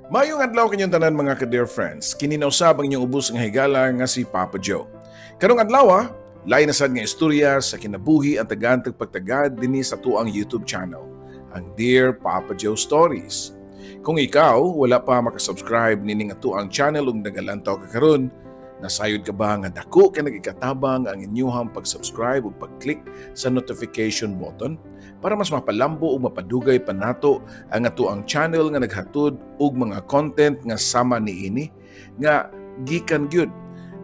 Maayong adlaw kaninyong tanan, mga ka-dear friends. Kini na usab ang inyong ubos nga higala nga si Papa Joe. Karong adlaw, lain na sad nga istorya sa kinabuhi ang tagaan pagtagad dinhi sa atuang YouTube channel, ang Dear Papa Joe Stories. Kung ikaw wala pa makasubscribe nining atuang channel ug nagalantaw ka karon, nasayod ka ba nga dako kay nagikatabang ang inyuhang pag-subscribe ug pag-click sa notification button para mas mapalambo ug mapadugay pa nato ang atuang channel nga naghatod og mga content nga sama niini nga gikan gyud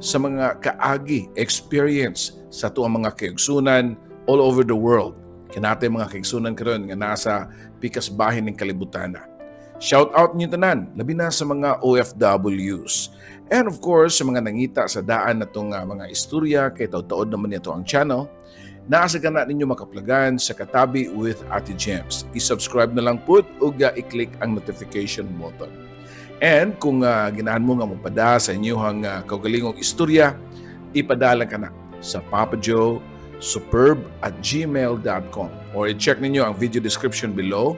sa mga kaagi, experience sa atuang mga kaigsunan all over the world? Kanate mga kaigsunan karon nga nasa pikas bahin ng kalibutan na. Shout out niyo tanan, labi na sa mga OFWs. And of course, sa mga nangita sa daan natong mga istorya kay taud-taod naman nito ang channel. Naa sa gana ninyo makaplagan sa Katabi with Ate Gems. I-subscribe na lang pud ug i-click ang notification button. And kung ginahan mo nga mopada sa inyong kaugalingong istorya, ipadala ka na sa papajoesuperb@gmail.com or i-check ninyo ang video description below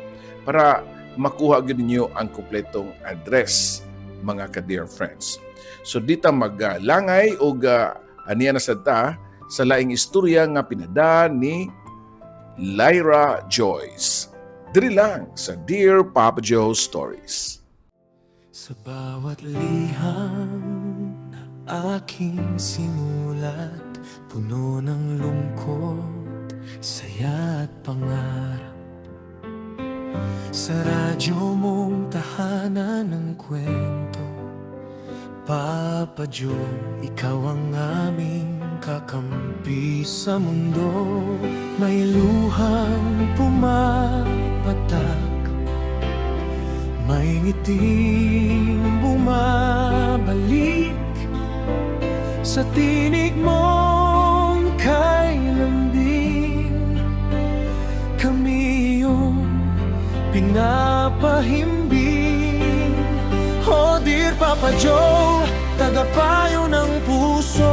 para makuha gyud ninyo ang kompletong address, mga ka-dear friends. So dita maglangay og aniya na sad ta sa laing istorya nga pinada ni Lyra Joyce. Diri lang sa Dear Papa Joe Stories. Sa bawat liham na aking sinulat, puno ng lungkot, saya at pangarap. Sa radyo mong tahanan ng kwento, Papa Joe, ikaw ang aming kakampi sa mundo. May luhang pumapatak, may ngiting bumabalik. Sa tinig mong kay lambing, kami iyong pinapahimbing. Oh dear Papa Joe, tagapayo ng puso.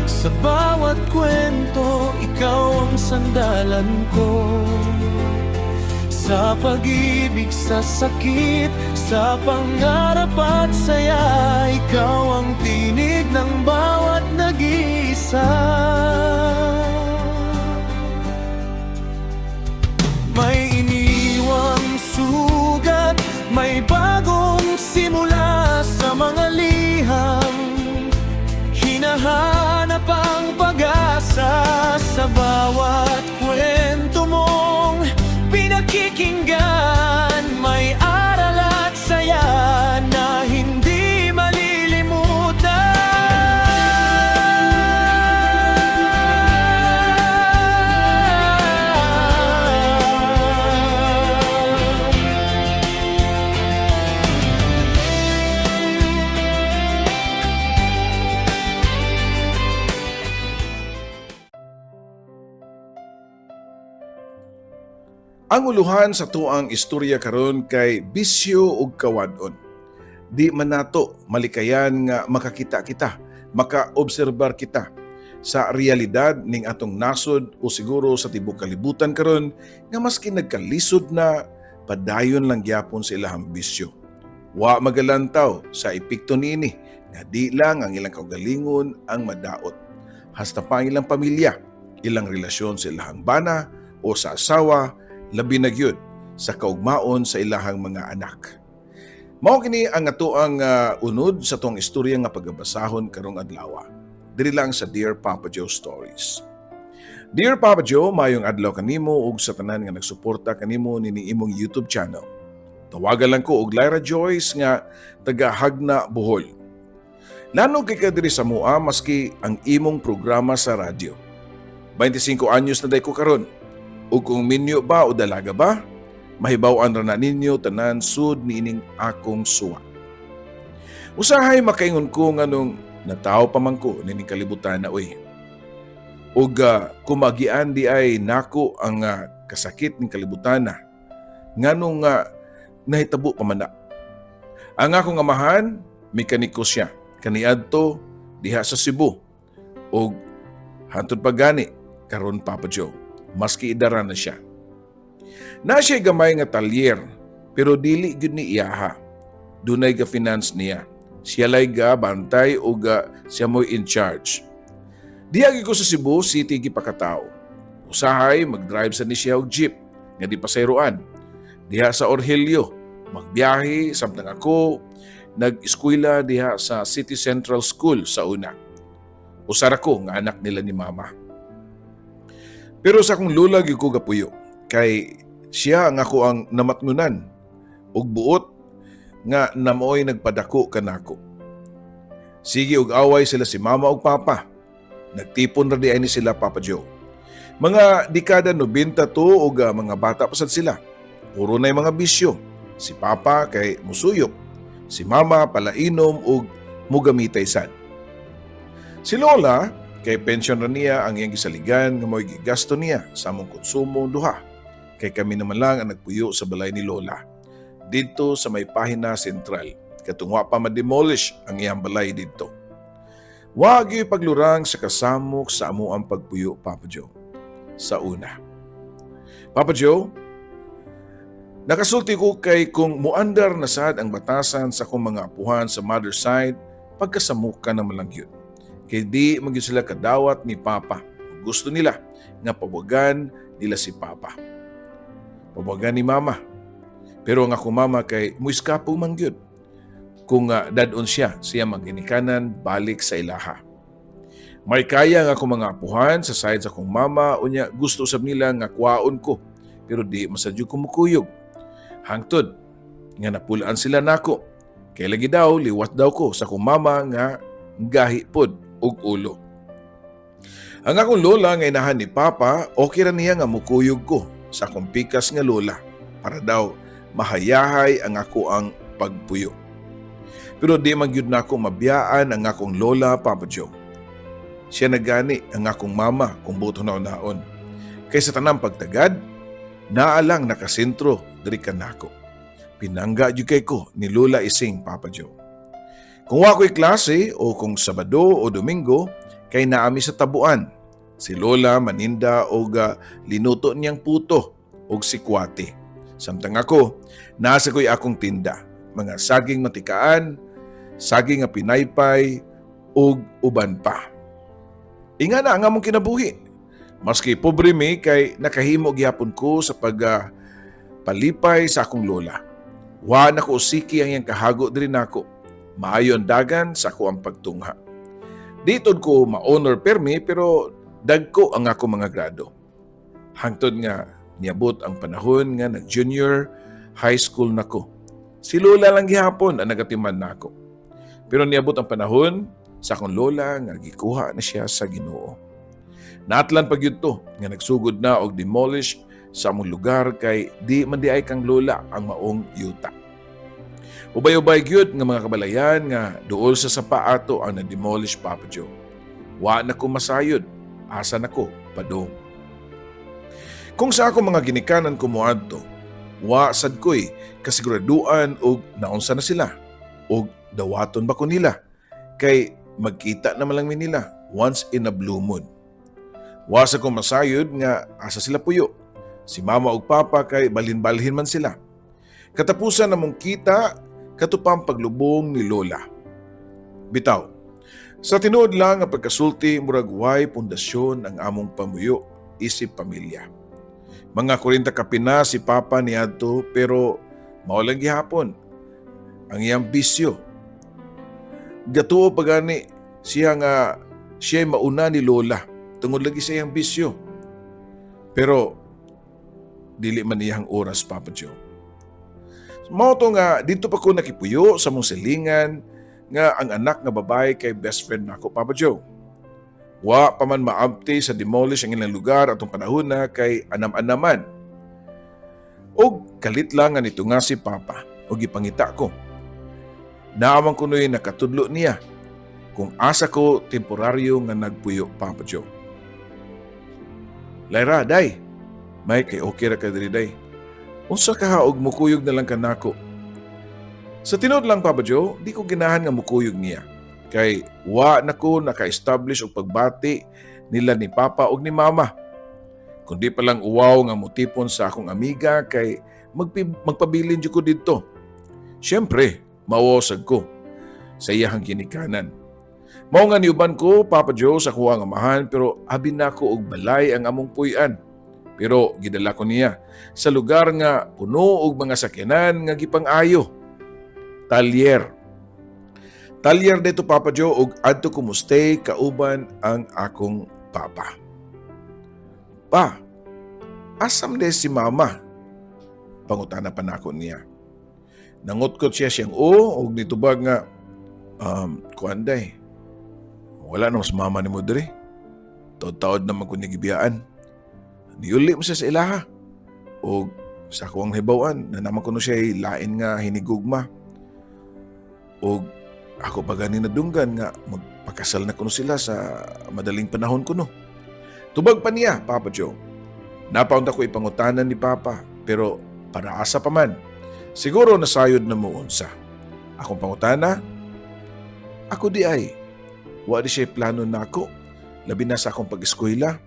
Sa bawat kwento, ikaw ang sandalan ko. Sa pag-ibig, sa sakit, sa pangarap at saya, ikaw ang tinig ng bawat nag-iisa. May iniwang sugat, may bagong simula. Sa mga liham, hinahanap ang pag-asa. Sa bawat kwento mong pinakikinggan, may aral at saya na hindi malilimutan. Ang uluhan sa tuang istorya karon kay bisyo ug kawad-on. Di man nato malikayan nga makakita kita, makaobserbar kita sa realidad ning atong nasod o siguro sa tibok kalibutan karon nga maski nagkalisod na, padayon lang gyapon sa ilahang bisyo. Wa magalantaw sa epekto niini nga di lang ang ilang kaugalingon ang madaot. Hasta pa ang ilang pamilya, ilang relasyon sa ilahang bana o sa asawa, labi na gyud sa kaugmaon sa ilahang mga anak. Mao kini ang atoang unod sa tuang istorya nga pagabasahon karong adlaw. Diri lang sa Dear Papa Joe Stories. Dear Papa Joe, maayong adlaw kanimo ug sa tanan nga nagsuporta kanimo nini imong YouTube channel. Tawagan lang ko og Lyra Joyce nga taga Jagna, Bohol. Lanog kay ka diri sa mua maski ang imong programa sa radyo. 25 anyos na day ko karon. Ug kung minyo ba o dalaga ba, mahibaw-an ra na ninyo tanan sud niining akong suwat. Usahay makaingon ko nganong natawo pa man ko nining kalibutan na uy. Ug kumagian di ay nako ang kasakit ning kalibutan na nganong nahitabo pa man na. Ang akong amahan, mekaniko siya kaniadto diha sa Cebu ug hantod pa gani karon, Papa Joe, maski idara na siya. Na siya gamay nga talyer pero dili gyud ni iyaha. Dunay ga finance niya. Siya lay ga bantay o ga siya mo'y in charge. Diha gyud ko sa Cebu City gipakatao. Usahay mag-drive sa ni siya og jeep nga di pasayroan. Diha sa Orgelio, magbiyahe samtang ako nag-eskwela diha sa City Central School sa una. Usa ra ko nga anak nila ni mama. Pero sa akong lola gyud ko gapuyo kay siya ang ako ang namatngunan ug buot nga namoy nagpadako kanako. Sige og away sila si mama ug papa. Nagtipon ra diay ni sila, Papa Joe. Mga dekada 90 to ug mga bata pa sad sila. Puro na'y mga bisyo. Si papa kay musuyop. Si mama palainom ug mugamitay sad. Si Lola kay pension ra niya ang iyang gisaligan nga mo'y gigasto niya sa among konsumo duha. Kay kami naman lang ang nagpuyo sa balay ni Lola. Didto sa may Pahina Sentral. Katong wa pa ma-demolish ang iyang balay didto. Wa gyud paglurang sa kasamok sa amo ang pagpuyo, Papa Joe. Sa una. Papa Joe, nakasulti ko kay kung muandar na sad ang batasan sa akong mga apuhan sa mother side, pagkasamukan naman lang yun. Kay di man gyud sila kadawat ni Papa. Gusto nila nga pabuwagan nila si Papa. Pabuwagan ni Mama. Pero ang akong mama kay muiskapo man gyud. Kung dad-on siya, siya maginikanan balik sa ilaha. May kaya nga akong mga apuhan sa side sa akong mama, unya gusto usab nila nga kuwaon ko, pero di man sad jud ko mukuyog. Hangtod nga napulaan sila nako. Kay lagi daw liwat daw ko sa akong mama nga gahi pod og ulo. Ang akong lola nga inahan ni Papa, okay ra niya nga mukuyog ko sa akong pikas nga lola para daw mahayahay ang ako ang pagpuyo. Pero di man gyud nako mabiyaan ang akong lola, Papa Joe. Siya na gani ang akong mama kung buot naon. Kay sa tanang pagtagad, naa lang nakasentro diri kanako. Pinangga jud kay ko ni Lola Ising, Papa Joe. Kung wa ko'y klase o kung Sabado o Domingo, kay naa mi sa tabuan. Si Lola maninda og linuto niyang puto og sikwate. Samtang ako, nasa ko'y akong tinda. Mga saging matikaan, saging nga pinaypay, ug uban pa. Ingana ang among kinabuhi. Maski pobre mi kay nakahimo gihapon ko sa pag palipay sa akong lola. Wa na ko usiki ang iyang kahago diri nako. Maayo ang dagan sa ako ang pagtungha. Di tud ko ma-honor permi pero dagko ang ako mga grado. Hangtod nga niabot ang panahon nga nag-junior high school nako. Si Lola lang gihapon ang nagatiman nako. Pero niabot ang panahon sa akong lola nga gikuha na siya sa Ginoo. Naatlan pa gyud to nga nagsugod na og demolish sa among lugar kay di man diay kang lola ang maong yuta. Ubay-ubay gyud nga mga kabalayan nga duol sa sapa ato ang na-demolish, Papa Joe. Wa na ko masayod, asa na ko padung. Kung sa ako mga ginikanan ko moadto, wa sad ko'y kasiguraduan og naunsa na sila og dawaton ba ko nila kay magkita naman lang mi nila once in a blue moon. Wa sa ko masayod nga asa sila puyo. Si mama ug papa kay balhin-balhin man sila. Katapusan namong kita katupang paglubong ni Lola. Bitaw, sa tinuod lang ang pagkasulti, murag way pundasyon ang among pamuyo isip pamilya. Mga 40 kapina si Papa niadto pero mao lang gihapon ang iyang bisyo. Gatuo pa gani siya nga siya mauna ni Lola tungod lagi sa iyang bisyo. Pero dili man iyang oras, Papa Joe. Mao to nga dito pa ko nakipuyo sa mong silingan nga ang anak nga babae kay best friend nako, Papa Joe. Wa pa man maabti sa demolish ang ilang lugar atong panahon na kay anam-anaman. Og kalit lang nga nito nga si Papa og gipangita ko. Naa man kuno'y nakatudlo niya kung asa ko temporaryo nga nagpuyo, Papa Joe. Lyra, day. May kay okay ra ka diri, day. Unsa ka ha og mukuyog na lang kanako? Sa tinuod lang, Papa Joe, di ko ginahan nga mukuyog niya. Kay wa na ko naka-establish og pagbati nila ni Papa og ni Mama. Kundi pa lang uwaw nga mutipon sa akong amiga kay magpabilin jud ko didto. Siyempre, Mauwaw sad ko sa iyahang ginikanan. Mao nga niuban ko, Papa Joe, sa akuang amahan, pero abi nako og balay ang among puy-an. Pero gidala ko niya sa lugar nga puno og mga sakyanan nga gipang-ayo. Talyer. Talyer dito, Papa Joe, og adto ko mo-stay kauban ang akong papa. "Pa, asa man si Mama?" Pangutana pa nako niya. Nangutkot siya siyang o og nitubag nga, "Kuan day. Wala na mas mama nimo diri. Taod-taod naman ko niya gibiyaan. Niuli mo siya sa ilaha. O sa akuang hibawan, na naman kuno siya lain nga hinigugma. O ako pa gani nadunggan nga magpakasal na kuno sila sa madaling panahon kuno." Tubag pa niya, Papa Joe. Napaunta ko ipangutanan ni Papa, pero para asa pa man. Siguro nasayod na mo unsa. Akong pangutana, ako diay. Wa di siya plano nako, labi na sa akong pag-eskwela.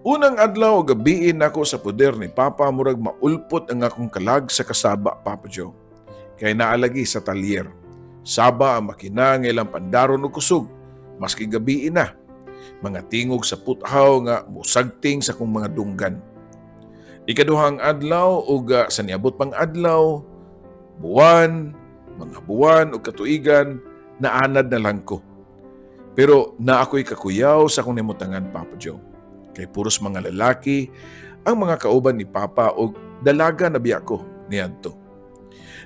Unang adlaw o gabiin nako sa poder ni Papa, murag maulpot ang akong kalag sa kasaba, Papa Joe. Kay naalagi sa talyer. Saba ang makina nga ilang pandaron og kusog, maski gabiin na. Mga tingog sa puthaw nga musagting sa akong mga dunggan. Ikaduhang adlaw ug sa niabot pang adlaw, buwan, mga buwan ug katuigan, naanad na lang ko. Pero naa ako'y kakuyaw sa akong nimutangan, Papa Joe. Kay puros mga lalaki ang mga kauban ni Papa og dalaga na biya ko niadto.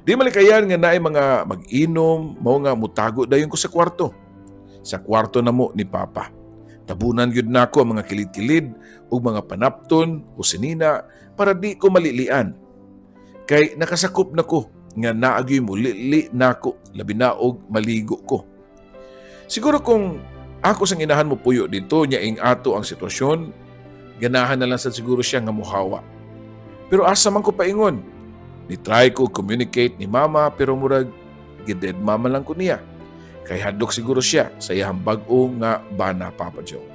Di malikayan nga naay mga mag-inom, mao nga mutago dayon ko sa kwarto. Sa kwarto na mo ni Papa. Tabunan gyud nako ang mga kilid-kilid ug mga panapton o sinina para di ko malilian. Kay nakasakop na ko nga naagyoy mulili nako, labi na og maligo ko. Siguro kung ako sang inahan mo puyo dito nya ing ato ang sitwasyon, ganahan na lang sa siguro siya nga muhawa. Pero asa man ko paingon? Ni try ko communicate ni Mama, pero murag gided mama lang ko niya. Kay hadlok siguro siya sa iyang bag-o nga bana, Papa Joe.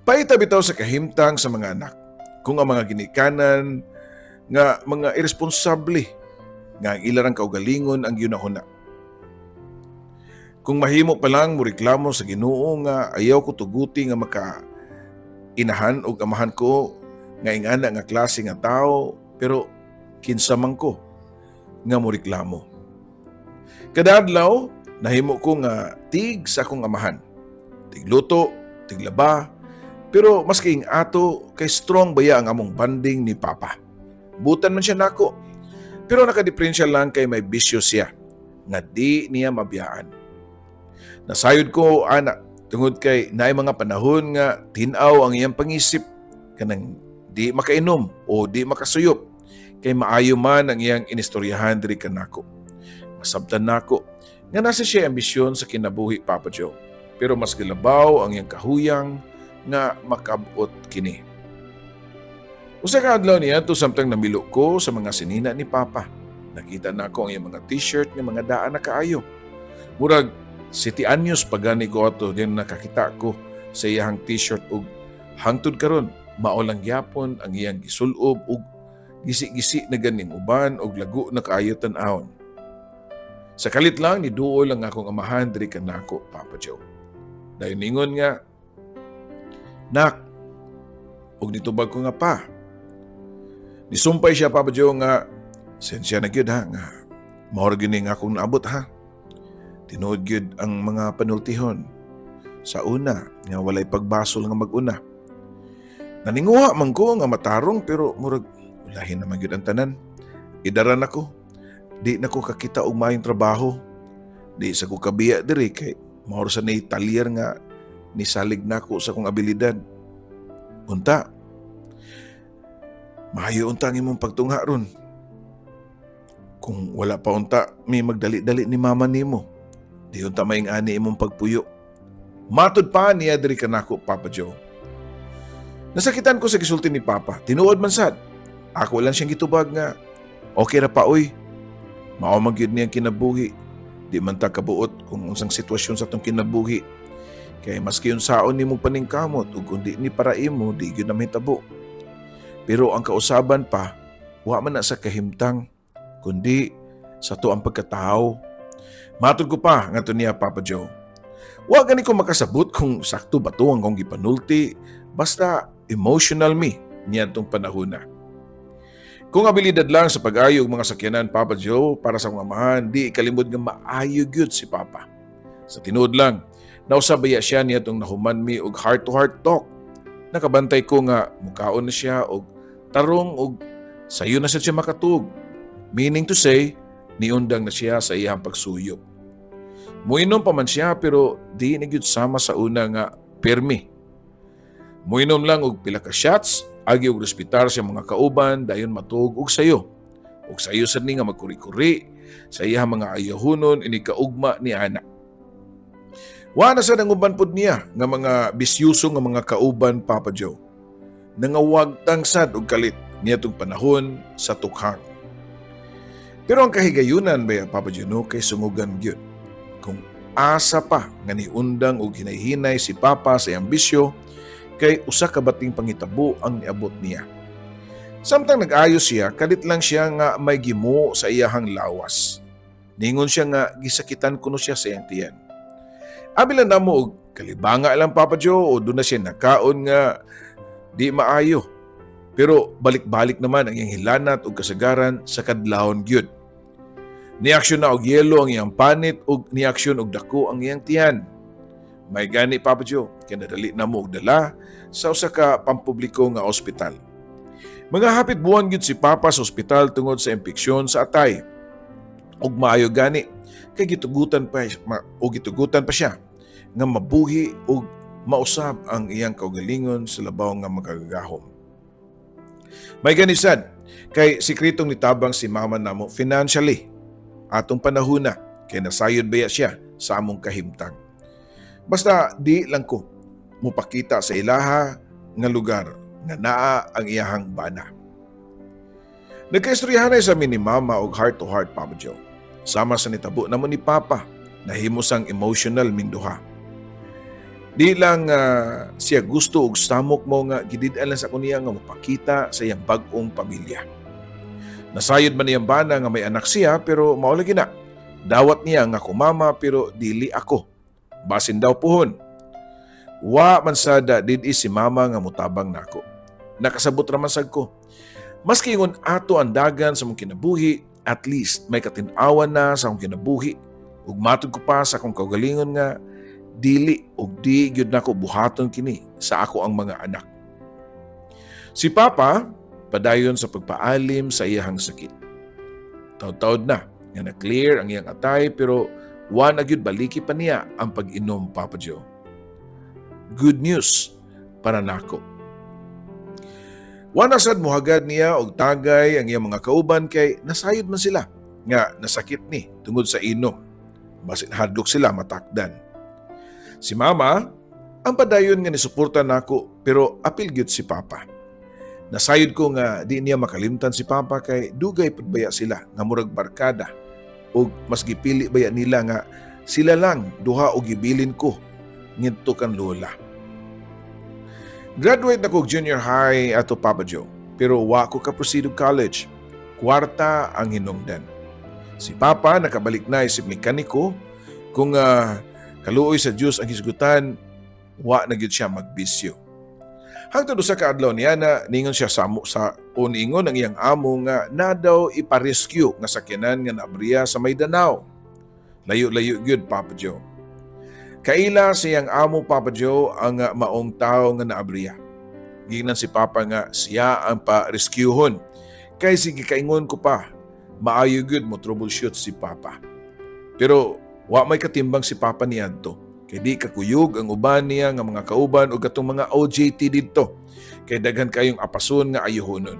Paita bitaw sa kahimtang sa mga anak kung ang mga ginikanan nga mga irresponsable nga ang ilarang kaugalingon ang giunahuna. Kung mahimo pa lang mo reklamo sa Ginoo nga ayaw ko tuguti nga maka inahan og amahan ko nga ingana nga klase nga tao, pero kinsa man ko nga mo reklamo? Kada adlaw nahimo ko nga tig sa akong amahan. Tigluto, tiglaba, pero maski ing ato kay strong baya ang among bonding ni Papa. Butan man siya nako. Pero nakadiperensya lang kay may bisyo siya nga di niya mabiyaan. Nasayod ko ana tungod kay naay mga panahon nga tin-aw ang iyang pangisip, kanang di makainom o di makasuyop, kay maayo man ang iyang inistoryahan diri kanako. Masabtan nako nga nasa siya ambisyon sa kinabuhi, Papa Joe. Pero mas gilabaw ang iyang kahuyang nga makabot kini. Usa ka adlaw niya to, samtang namilo ko sa mga sinina ni Papa, nakita nako ang iyang mga T-shirt nga mga daan na kaayo. Murag 7 anyos pa gani ko ato din nakakita ko sa iyang T-shirt ug hangtod karon mao lang gyapon ang iyang gisulob ug gisi-gisi na ganing uban og lago na kaayo tan-awon. Sa kalit lang ni duol ang akong amahan diri kanako, Papa Joe. Dayon ningon nga, "Nak," ug nitubag ko nga, "Pa." Nisumpay siya, Papa Joe, nga, "Sensya na gyud ha, nga mao ra gyud ni nga akong naabot ha. Tinuod gyud ang mga panultihon sa una nga walay pagbasol nga mag-una." Naninguha man ko nga matarong, pero murag ulahin naman gyud ang tanan. Idaran ako. Di na ko kakita og maayong trabaho. Di sa ko kabiya diri kay mao sa ni talyer nga nisalig nako sa akong abilidad. Unta, maayo unta ang imong pagtungha ron. Kung wala pa unta may magdali-dali ni Mama nimo, di unta maing ani imong pagpuyo." Matud pa niya diri kanako, Papa Joe. Nasakitan ko sa gisulti ni Papa. Tinuod man sad. Ako lang siyang gitubag nga, "Okay ra pa oy. Mao man gyud niyang kinabuhi. Di man ta kabuot kung unsang sitwasyon sa atong kinabuhi. Kay maski unsaon nimo paningkamot ug kung di ni para imo, di gyud na mahitabo. Pero ang kausaban pa, Wa man na sa kahimtang, kundi sa atuang pagkatao. Matod ko pa nga niya, Papa Joe. Wa gani ko makasabot kung sakto ba to ang akong gipanulti, basta emotional mi niadtong panahon na. Kung abilidad lang sa pag-ayo og mga sakyanan, Papa Joe, para sa akong amahan, di ikalimod nga maayo gyud si Papa. Sa tinuod lang, nausab baya siya niadtong nahuman mi og heart to heart talk. Nakabantay ko nga mukaon na siya og tarong og sayo na siya makatug. Meaning to say, niundang na siya sa iyang pagsuyop. Muinom pa man siya pero di na gyud sama sa una nga permi. Muinom lang og pila ka shots, agi og respetar sa mga kauban, dayon matug og sayo. Og sayo sad ni nga magkuri-kuri sa iyang mga ayahunon inig kaugma ni ana. Wa na sad ang uban pud niya nga mga bisyuso nga mga kauban, Papa Joe. Nangawagtang sad og kalit niadtong panahon sa tukhang. Pero ang kahigayunan baya, Papa Joe, no, kay sungugan gyud. Kung asa pa nga niundang og hinay-hinay si Papa sa iyang bisyo, kay usa ka bating pangitabo ang niabot niya. Samtang nag-ayo siya, kalit lang siya nga may gimo sa iyahang lawas. Ningon siya nga gisakitan kuno siya sa iyang tiyan. Abi lang namo og kalibanga lang, Papa Joe, o duna siya nakaon nga di maayo. Pero balik-balik naman ang iyang hilanat ug kasagaran sa kadlawon gyud. Niaksyon na og yelo ang iyang panit ug niaksyon og dako ang iyang tiyan. May gani, Papa Joe, kay nadali na mo og dala sa usa ka pampubliko nga ospital. Mga hapit buwan gyud si Papa sa ospital tungod sa impeksyon sa atay. Ug maayo gani kay gitugutan pa ma, o gitugutan pa siya nga mabuhi ug mausab ang iyang kaugalingon sa labaw nga makagagahom. May gani sad kay sikretong nitabang si mama namo financially atong panahona kay nasayod baya siya sa among kahimtang. Basta di lang ko mupakita sa ilaha nga lugar nga naa ang iyahang bana. Nagkaistoryahanay sa mi ni mama og heart to heart, Papa Joe. Sama sa nitabo namo ni Papa, nahimo sang emotional ming duha. Di lang siya gusto og samok mo nga gidid-an lang sa ako niya nga mapakita sa iyang bag-ong pamilya. Nasayod man niyang bana nga may anak siya pero mao lagi na. Dawat niya nga ako mama pero dili ako. Basin daw puhon. Wa man sada did si mama nga mutabang nako. Nakasabot ra man sad ko. Maski ingon ato ang dagan sa mong kinabuhi, at least may katin-awan na sa akong kinabuhi. Ug matod ko pa sa akong kaugalingon nga dili ug di gyud nako buhaton kini sa ako ang mga anak. Si Papa padayon sa pagpaalim sa iyahang sakit. Taud-taud na nga na-clear ang iyang atay pero wa na gyud baliki pa niya ang pag-inom, Papa Joe. Good news para nako. Wa na sad muhagad niya og tagay ang iyang mga kauban kay nasayod man sila nga nasakit ni tungod sa inom. Basin hadlok sila matakdan. Si Mama ang padayon nga nisuporta nako pero apil gyud si Papa. Nasayod ko nga di niya makalimtan si Papa kay dugay pud baya sila nga murag barkada ug mas gipili baya nila nga sila lang duha og gibilin ko ngadto kan lola. Graduate na ko og junior high ato, Papa Joe, pero wa ko ka-proceed og college. Kwarta ang hinungdan. Si Papa nakabalik na isip mekaniko kung kaluoy sa Dios ang hisgutan, wa na gyud siya magbisyo. Hangtod usa ka adlaw niya na ningon siya sa, sa o niingon ang iyang amo nga na daw ipa-rescue nga sakyanan nga naabriya sa may Danao. Layo-layo gyud, Papa Joe. Kaila sa iyang amo, Papa Joe, ang maong tao nga naabriya. Giingnan si Papa nga siya ang pa-rescuehon. Kay sige kaingon ko pa, maayo gyud mo troubleshoot si Papa. Pero wa may katimbang si Papa niadto. Kay di kakuyog ang uban niya nga mga kauban o katong mga OJT didto. Kay daghan kayong apason nga ayuhonon.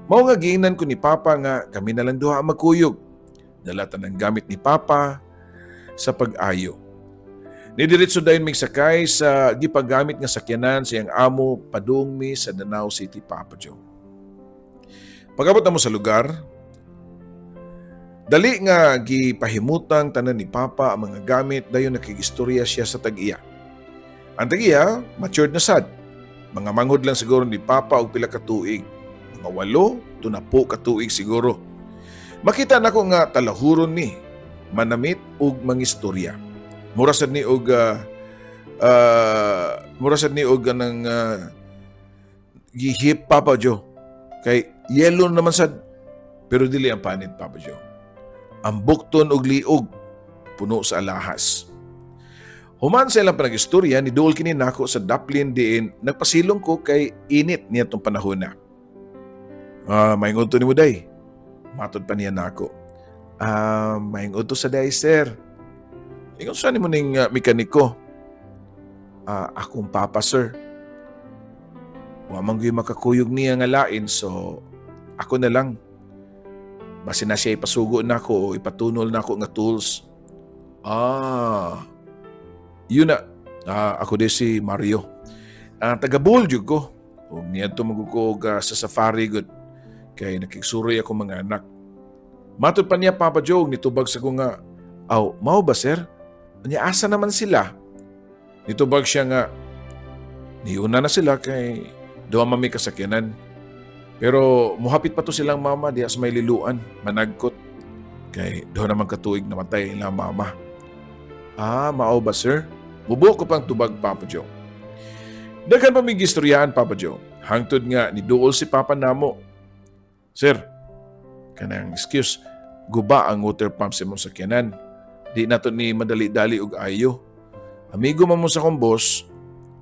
Mao nga giingnan ko ni Papa nga kami na lang duha ang magkuyog. Dala tanang gamit ni Papa sa pag-ayo. Nidiretso dayon mig sakay sa gipagamit nga sakyanan sa iyang amo padung mi sa Danao City, Papa Joe. Pag-abot namo sa lugar, dali nga gipahimutang tanan ni Papa ang mga gamit, dayon nakigistorya siya sa tag-iya. Ang tag-iya, matured na sad. Mga manghod lang siguro ni Papa og pila ka tuig, mga 8 30 ka tuig siguro. Makita nako nga talahuron ni manamit og mangistorya. Mura sad ni og kanang gihip, Papa Joe. Kay yellow naman sad, pero dili ang panit, Papa Joe. Ang bukton og liog puno sa alahas. Human sa ilang panagistorya, niduol kini nako sa daplin diin nagpasilong ko kay init niya tong panahon na. "Ah, maayong udto nimo, day." Matod pa niya nako. "Ah, maayong udto sa day, sir." "Ingon sa nimo ning mekaniko?" "Ah, akong papa, sir. Wa man gyud makakuyog niya nga lain, so ako na lang. Basin na siya ipasugo nako o ipatunol nako nga tools." "Ah, yun na. Ah, ako di si Mario. Ah, taga Bohol jud ko. Ug niadto man ko og sa safari gud. Kay nakigsuroy ako mga anak." Matod pa niya, Papa Joe, nitubag sa ko nga, "Aw, mao ba, sir? Unya asa naman sila?" Nitubag siya nga, "Niuna na sila kay duha man mi kasakyanan. Pero muhapit pa to silang mama diha sa may liluan, managkot. Kay duha naman katuig namatay ilang mama." "Ah, mao ba, sir?" Mubuo ko pang tubag, Papa Joe. Daghan pa may gistoryaan, Papa Joe. Hangtod nga niduol si Papa namo. "Sir, kanang excuse, guba ang water pump sa imong sakyanan. Di nato ni madali-dali og ayo. Amigo man mo sa akong boss,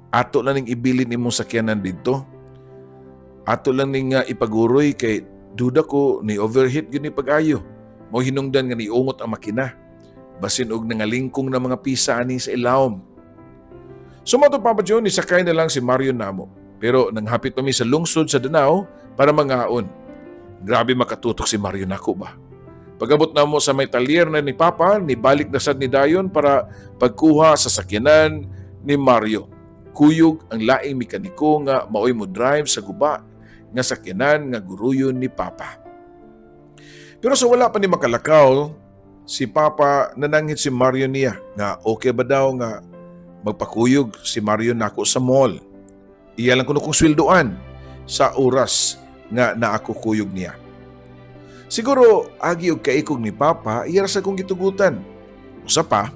ato lang ning ibilin imong sakyanan didto. Ato lang ning ipaguroy kay duda ko ni overheat gyud ni pag-ayo. Mo hinungdan nga niungot ang makina. Basin og nangalingkong na mga pisa ani sa ilawom." So mao to, Papa Joe, ni sakay na lang si Mario namo. Pero nanghapit pa mi sa lungsod sa Danao para mangaon. Grabe makatutok si Mario nako ba. Pag-abot namo sa may talyer na ni Papa, ni balik na sad ni dayon para pagkuha sa sakyanan ni Mario. Kuyog ang laing mekaniko nga maoy mo drive sa guba nga sakyanan nga guruyon ni Papa. Pero sa wala pa ni makalakaw, si Papa, nananghit si Mario niya nga okay ba daw nga magpakuyog si Mario nako sa mall. Iya lang kuno kong sweldoan sa oras nga naako kuyog niya. Siguro agi og kaikog ni Papa, iya ra sa kong gitugutan. Usa pa,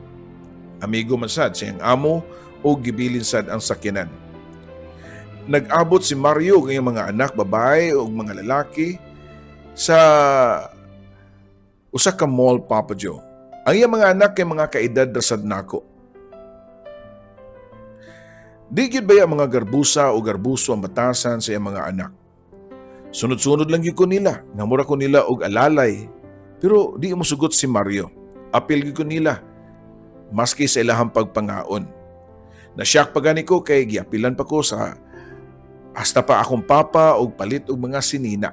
amigo man sad siyang amo o gibilin sad ang sakyanan. Nag-abot si Mario ug ang mga anak babae ug mga lalaki sa usa ka mall, Papa Joe. Ang iyang mga anak kay mga kaedad ra sad nako. Di gyud baya mga garbusa o garbuso ang batasan sa iyang mga anak. Sunod-sunod lang gyud ko nila, nga mura ko nila og alalay. Pero di mo sugot si Mario. Apil gyud ko nila maski sa ilahang pagpangaon. Nasyak pa gani ko kay giapilan pa ko sa hasta pa akong papa og palit og mga sinina.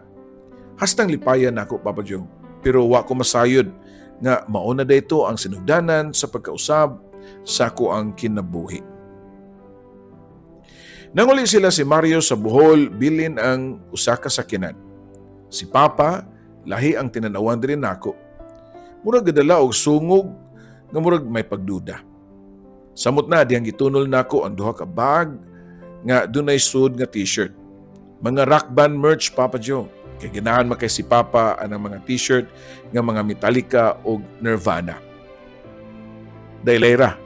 Hastang lipayan nako, Papa Joe. Pero wa ko masayod nga mauna dayto ang sinugdanan sa pagkausab sa ako ang kinabuhi. Nanguli sila si Mario sa Bohol bilin ang usa ka sakyanan. Si Papa, lahi ang tinanawan diri nako. Murag gadala og sungog nga murag may pagduda. Samot na diyang gitunol nako ang duha ka bag nga dunay sud nga t-shirt. Mga rock band merch, Papa Joe. Kay ganahan man kay si Papa anang mga t-shirt nga mga Metallica o Nirvana. "Daylay ra.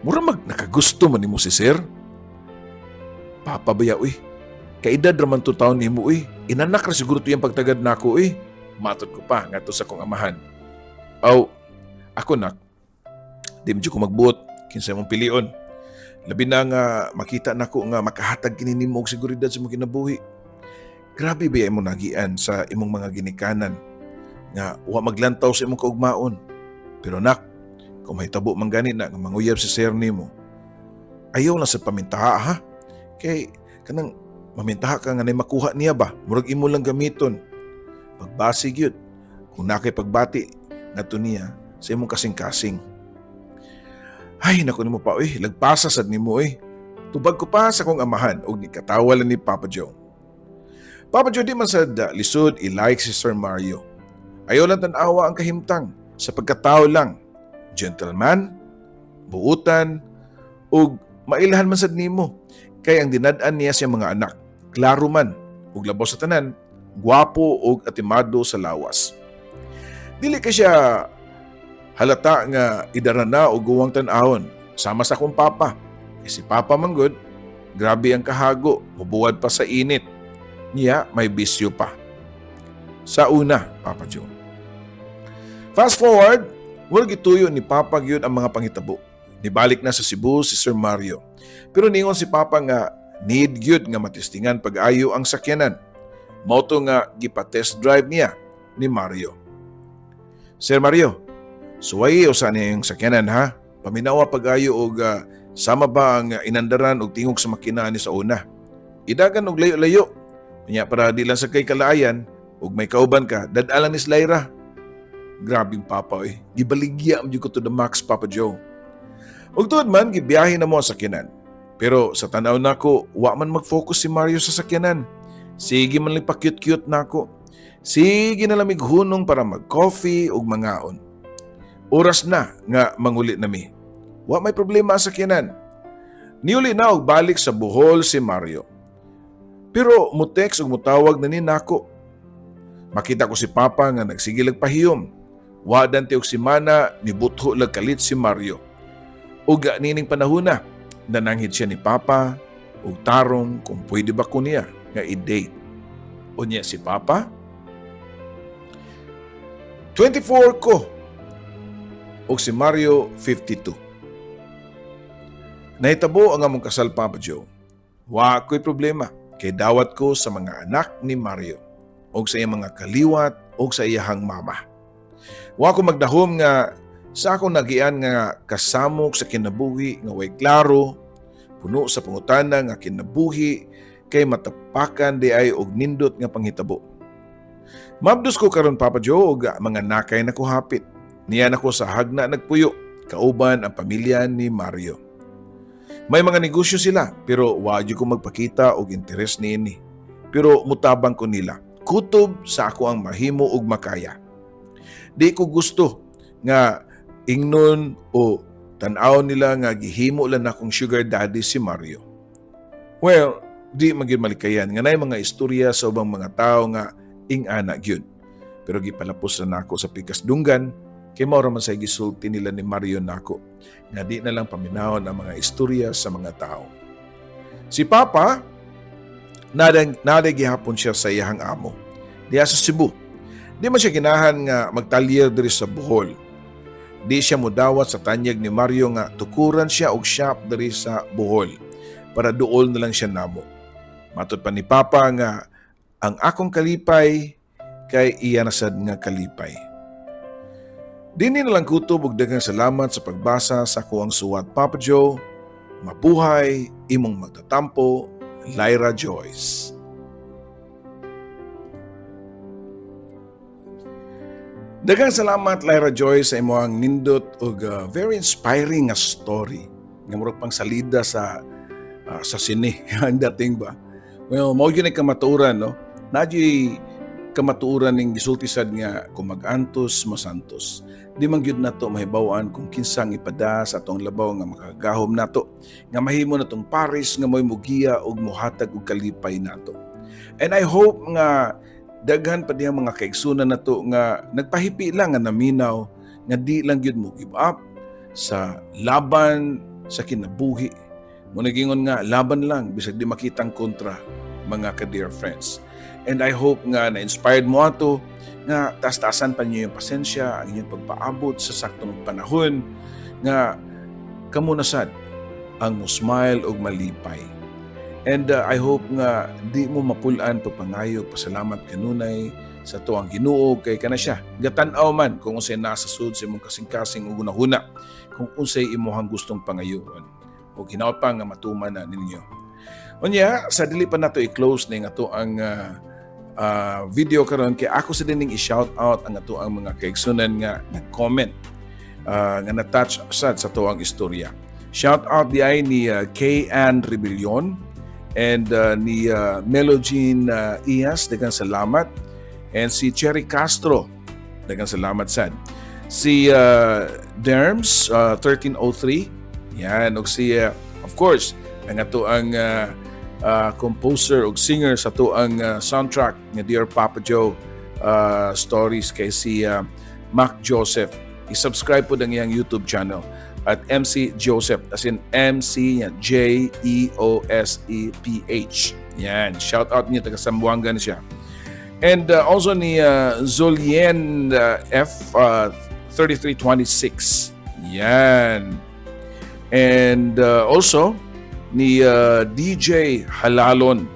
Mura mag nakagusto man nimo si sir. Papa baya uy. Kaedad raman to taon nimo uy. Inanak ra siguro to yung pagtagad nako uy." Matod ko pa ngadto sa kong amahan. "Aw, ako nak. Di mo ko magbuot kinsa imong pilion. Labi na nga makita nako nga makahatag kini nimo og seguridad sa imong kinabuhi. Grabe ba imong nagian sa imong mga ginikanan nga wa maglantaw sa imong kaugmaon. Pero nak, kung mahitabo man gani na nga manguyab si sir nimo, ayaw lang sa pamintaha ha. Kay kanang mamintaha ka nga nay makuha niya ba, murag imo lang gamiton. Pagbasi gyud kung naa kay pagbati ngadto niya sa imong kasing-kasing." "Ay, naku nimo pa oy, lagpasa sad nimo oy." Tubag ko pa sa kong amahan og nikatawa lang ni Papa Joe. Papa Joe, di man sad lisod i-like si Sir Mario. Ayaw lang tan-awa ang kahimtang sa pagkatao lang. Gentleman, buutan, ug mailhan man sad nimo. Kay ang dinad-an niya sa mga anak, klaro man, ug labaw sa tanan, Gwapo og atimado sa lawas. Dili ka siya halata nga idara na o guwang tan-awon sama sa akong papa. Eh, si papa manggod, grabe ang kahago, mubuwad pa sa init. Niya may bisyo pa. Sa una, Papa Joe. Fast forward, murag gituyo ni Papa gyud ang mga panghitabo. Nibalik na sa Cebu si Sir Mario. Pero ningon si Papa nga need gyud nga matestingan pag-ayo ang sakyanan. Mao to nga gipa-test drive niya ni Mario. "Sir Mario, suway usa niya yung sakyanan ha. Paminawa pag-ayo og sama ba ang inandaran og tingog sa makina ni sa una. Idagan og layo-layo. Nya para di lang sa kay kalaayan ug may kauban ka, dad-a lang ni Lyra." Grabing papa oy. Gibaligya man jud ko to the max, Papa Joe. Ug tuod man gibiyahe na mo ang sakyanan. Pero sa tanaw nako, wa man mag-focus si Mario sa sakyanan. Sige man lang pa-cute-cute nako. Sige na lang hunong para mag-coffee ug mangaon. Oras na nga manguli nami. Wa may problema ang sakyanan. Niuli na og balik sa Bohol si Mario. Pero mo-text ug mutawag na ni nako. Makita ko si Papa nga nagsige lag pahiyom. Wa dan og simana nibutho lag kalit si Mario. Ug nining panahona, nananghid siya ni Papa ug tarong kung pwede ba ko niya nga i-date. Unya si Papa, 24 ko ug si Mario 52. Nahitabo ang among kasal, Papa Joe. Wa ko'y problema kay dawat ko sa mga anak ni Mario og sa iyang mga kaliwat og sa iyahang mama. Wa ko magdahom nga sa akong nagian nga kasamok sa kinabuhi nga way klaro, puno sa pangutana nga kinabuhi kay matapakan di ay og nindot nga panghitabo. Mabdos ko karon, Papa Joe, og mga nakay na ko hapit. Niya nako sa Jagna nagpuyo, kauban ang pamilya ni Mario. May mga negosyo sila pero wa jud ko magpakita og interes niini. Pero mutabang ko nila. Kutob sa ako ang mahimo og makaya. Di ko gusto nga ingnon o tan-aw nila nga gihimo lang akong sugar daddy si Mario. Well, di man gyud malikayan nga nay mga istorya sa ubang mga tao nga ing-ana gyud. Pero gipalapos na nako sa pikas dunggan kay mao ra man say gisulti nila ni Mario nako nga di na lang paminawon ang mga istorya sa mga tao. Si Papa, nada gihapon siya sa iyahang amo diha sa Cebu. Di man siya ginahan nga magtalyer diri sa Bohol. Di siya mudawat sa tanyag ni Mario nga tukuran siya og shop diri sa Bohol para duol na lang siya namo. Matod pa ni Papa nga ang akong kalipay kay iya na sad nga kalipay. Dini na lang kutob og daghang salamat sa pagbasa sa akuang suwat, Papa Joe. Mabuhay, imong magtatampo, Lyra Joyce. Daghang salamat, Lyra Joyce, sa imong nindot og very inspiring nga story. Nga murag pang salida sa sine ang dating ba. Well, mao gyud ay kamatuoran, no? Naa juy kamatuoran ning gisulti sad nga kung mag-antos masantos. Di man gyud nato mahibaw-an kung kinsang ipada sa atong labaw nga makagahom nato, nga mahimo natong paris nga mo'y mugiya og muhatag og kalipay nato. And I hope nga daghan pa diha mga kaigsunan nato nga nagpahipi lang nga naminaw nga di lang gyud mo give up sa laban sa kinabuhi. Mo nagingon nga laban lang bisag di makitang kontra, mga ka-dear friends. And I hope nga na-inspired mo ato nga taas-taasan pa niyo yung pasensya, ang inyong pagpaabot sa saktong panahon nga kamo na sad ang mo smile og malipay. And I hope nga di mo mapul-an pagpangayo pasalamat kanunay sa tuang Ginoo kay kana siya gatan-aw man kung unsay nasa sud sa imong kasing-kasing ug hunahuna, kung unsay imong gustong pangayoon ug hinaot pa nga matuman na ninyo. Unya, sa dili pa nato i-close ning ato ang video karon kay ako sa dining i-shout out ang ato ang mga kaigsunan nga nag-comment nga na-touch sad sa tuang istorya. Shout out di ay ni Kay Ann Rebellion and ni Melogene Ias, daghang salamat. And si Cherry Castro, daghang salamat sad. Si Derms 1303, yan, ug si of course ang ato ang composer ug singer sa atuang soundtrack nga Dear Papa Joe stories kay si Mac Joseph. I-subscribe po ang iyang YouTube channel at MC Joseph, as in MC yan, Jeoseph. Yan, shout out niya, taga Zamboanga na siya. And also ni Zolien F 3326. Yan. And also ni DJ Halalon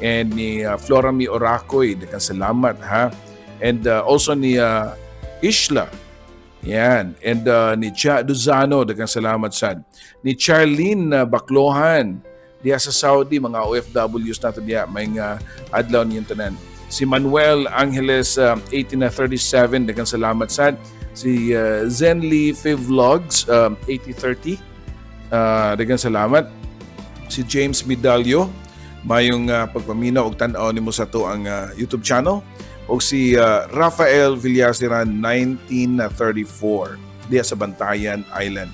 and ni Flora Mi Oracoy. Daghang salamat ha. And also ni Ishla. Yan. And ni Cha Duzano, daghang salamat sad. Ni Charlene Baklohan diha sa Saudi, mga OFWs nato diha, may nga adlaw niyong tanan. Si Manuel Angeles 1837, daghang salamat sad. Si Zenly Five Vlogs 8030, daghang salamat. Si James Medallo, mayong pagpaminaw og tan-aw nimo sa atoang YouTube channel, og si Rafael Villasiran 1934 diha sa Bantayan Island.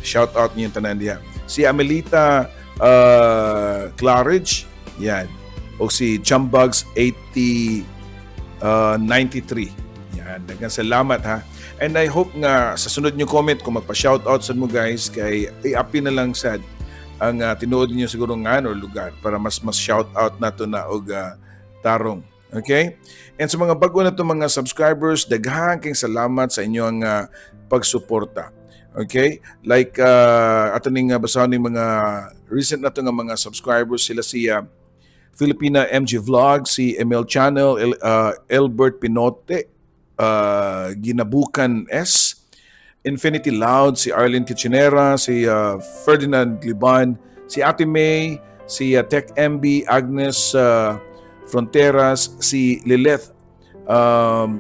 Shout out niyo tanan diha. Si Amelita Claridge, yan. O si Jumbugs 80 93. Yan, daghang salamat ha. And I hope nga sa sunod nyo comment kung magpa-shout out sa mo guys kay i-apil na lang sad ang tinuod niyo siguro nga or lugar para mas mas shout out nato na og tarong. Okay? And sa mga bago na to mga subscribers, daghan kayong salamat sa inyong pagsuporta. Okay? Like ato ning basahon ning mga recent na to nga mga subscribers, sila si Filipina MG Vlog, si Emil Channel, Albert Pinote, Ginabukan S, Infinity Loud, si Arlene Kitchenera, si Ferdinand Liban, si Ate May, si Tech MB, Agnes Fronteras, si Lilith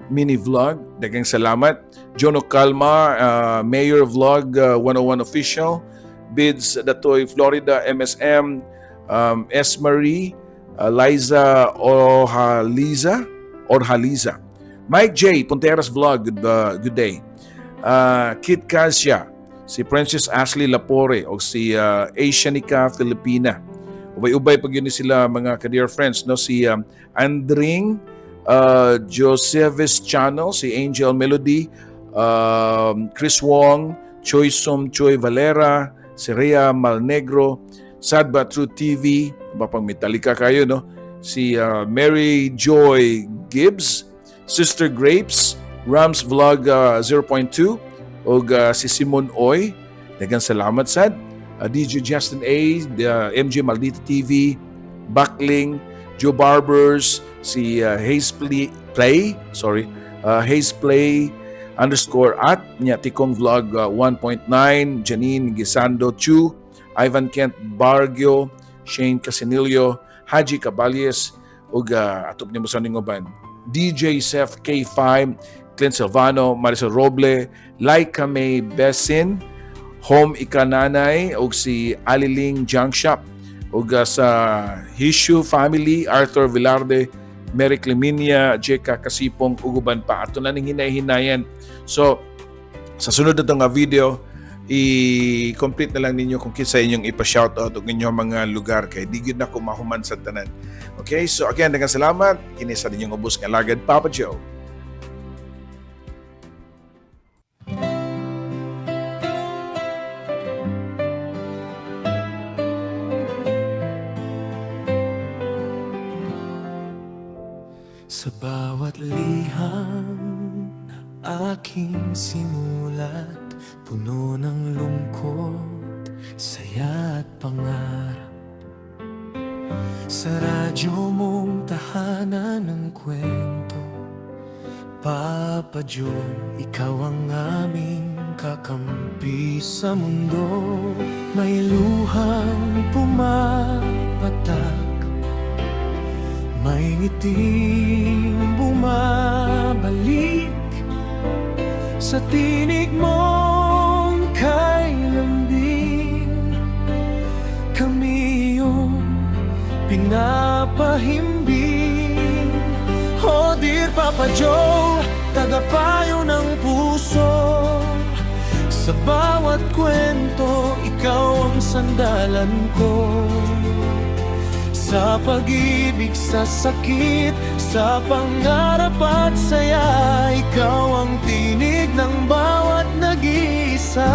Mini Vlog, daghang salamat. Jono Calma, Mayor Vlog 101 Official, Bids Datoy Florida MSM, S. Marie, Liza Orhaliza, Orhaliza, Mike J. Ponteras Vlog, good day. Kit Kasia, si Princess Ashley Lapore, o si Asianica Filipina. Ubay-ubay pag yun ni sila mga ka-dear friends, no? Si Andring Joseph's Channel, si Angel Melody, Chris Wong, Choi Sum Choi Valera, si Rhea Malnegro, Sadba True TV, ba pang Metallica kayo, no? Si Mary Joy Gibbs, Sister Grapes, Rams Vlog 0.2, ug si Simon Oy. Daghang salamat sad. DJ Justin A, the MJ Maldita TV, Buckling, Joe Barbers, si Hayes Play, sorry, Hayes Play underscore at nya Tikong Vlog 1.9, Janine Gisando Chu, Ivan Kent Bargio, Shane Casinillo, Haji Caballes, ug atop nimo sa ning uban. DJ Seth K5, Clint Silvano, Marisol Roble, Laika May Bessin, Home Ikananay, ug si Aliling Junk Shop, ug sa Hishu Family, Arthur Velarde, Mary Cleminia, Jeka Kasipong, ug uban pa. Ato na ning hinay-hinayan. So, sa sunod na nga video, i-complete na lang ninyo kung kinsa inyong ipa-shoutout ug inyong mga lugar kay di gyud na ko mahuman sa tanan. Okay, so again, daghang salamat. Kini sa ninyong ubos nga alagad, Papa Joe. Sa bawat liham na aking sinulat, puno ng lungkot, saya at pangarap. Sa radyo mong tahanan ng kwento, Papa Joe, ikaw ang aming kakampi sa mundo. May luhang pumapatak, may ngiting bumabalik. Sa tinig mong kay lambing, kami iyong pinapahimbing. Oh dear Papa Joe, tagapayo ng puso. Sa bawat kwento, ikaw ang sandalan ko. Sa pag-ibig, sa sakit, sa pangarap at saya, ikaw ang tinig ng bawat nag-iisa.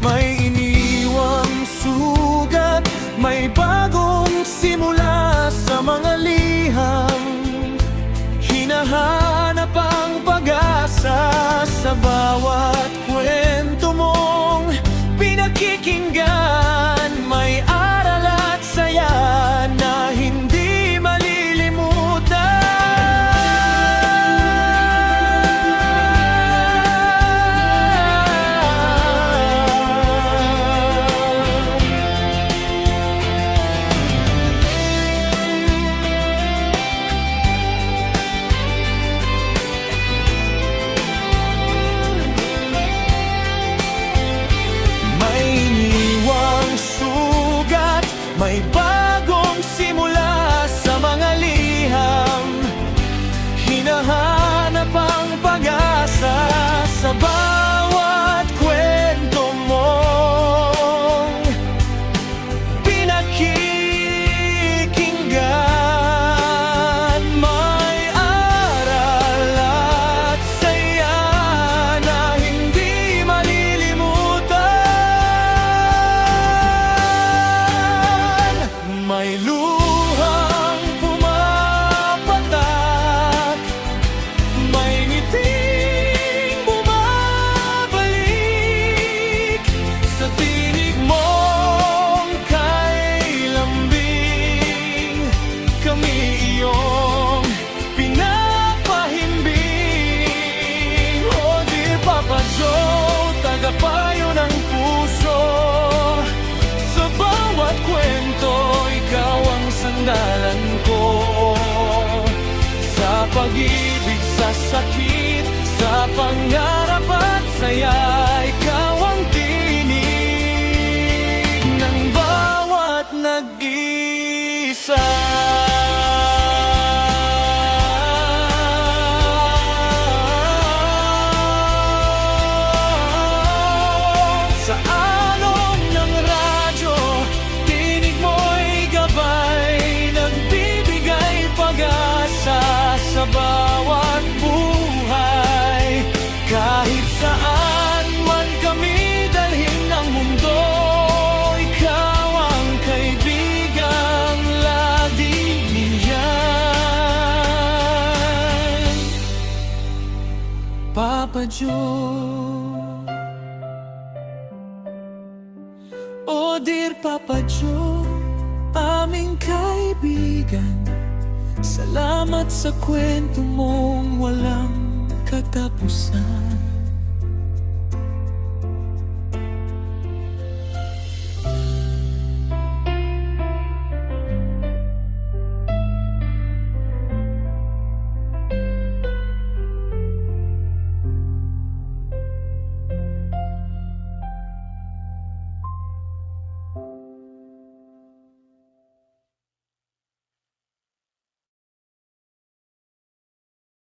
May iniwang sugat, may bagong simula. Sa mga liham, hinahanap ang pag-asa. Sa bawat kwento mong pinakikinggan, may aral at saya na hindi malilimutan. May iniwang sugat, may bagong simula. Sa mga liham, hinahanap ang pag-asa. Sa bawat kwento mong pinakikinggan, may aral at saya na hindi malilimutan. May luhang pumapatak, may ngiting bumabalik. Sa tinig mong kay lambing, kami iyong pinapahimbing. O dear Papa Joe, tagapayo ng puso, sa bawat kwento, ikaw ang sandalan ko. Sa pag-ibig, sa sakit, sa pangarap at saya, ikaw ang tinig ng bawat nag-iisa. Sa alon ng radyo, tinig mo'y gabay, nagbibigay pag-asa sa bawat buhay. Kahit saan man kami dalhin ng mundo, ikaw ang kaibigang laging nandyan, Papa Joe. Oh dear Papa Joe, aming kaibigan, salamat sa kwento mong walang katapusan.